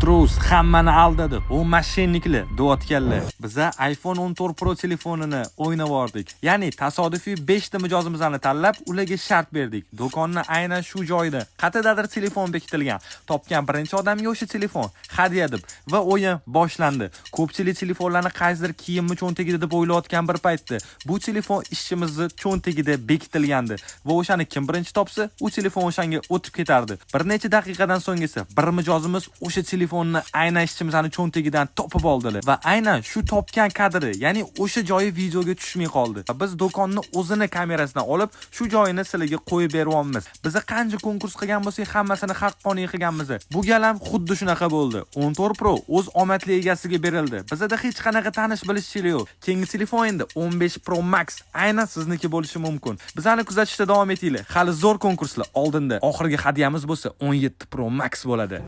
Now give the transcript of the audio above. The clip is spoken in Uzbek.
Трус, hammani aldadi. U мошенник lar deyotganlar. Biza iPhone 14 Pro telefonini o'ynab yubordik. Ya'ni tasodifiy 5 ta mijozimizni tanlab, ularga shart berdik. Do'konni aynan shu joyida qayerdadir telefon bekitilgan. Topgan birinchi odamga o'sha telefon hadya deb va o'yin boshlandi. Ko'pchilik telefonlarni qaysidir kiyimni cho'ntagida deb o'ylayotgan bir paytda bu telefon ishchimizni cho'ntagida bekitilgandi va o'shani kim birinchi topsa, u telefon o'shanga o'tib ketardi. Bir necha daqiqadan so'ng esa bir mijozimiz o'sha telefonni aynan ishchimizni cho'ntagidan topib oldilar va aynan shu topgan kadri, ya'ni o'sha joyi videoga tushmay qoldi. Va biz do'konni o'zini kamerasidan olib, shu joyini sizlarga qo'yib beryapmiz. Biz qancha konkurs qilgan bo'lsak, hammasini haqqoniy qilganmiz. Bu gal ham xuddi shunaqa bo'ldi. 14 Pro o'z omadli egasiga berildi. Bizada hech qanaqa tanish bilishchilik yo'q. Keyingi telefon endi 15 Pro Max aynan sizniki bo'lishi mumkin. Bizani kuzatishda davom etinglar. Hali zo'r konkurslar oldinda. Oxirgi hadyamiz bo'lsa 17 Pro Max bo'ladi.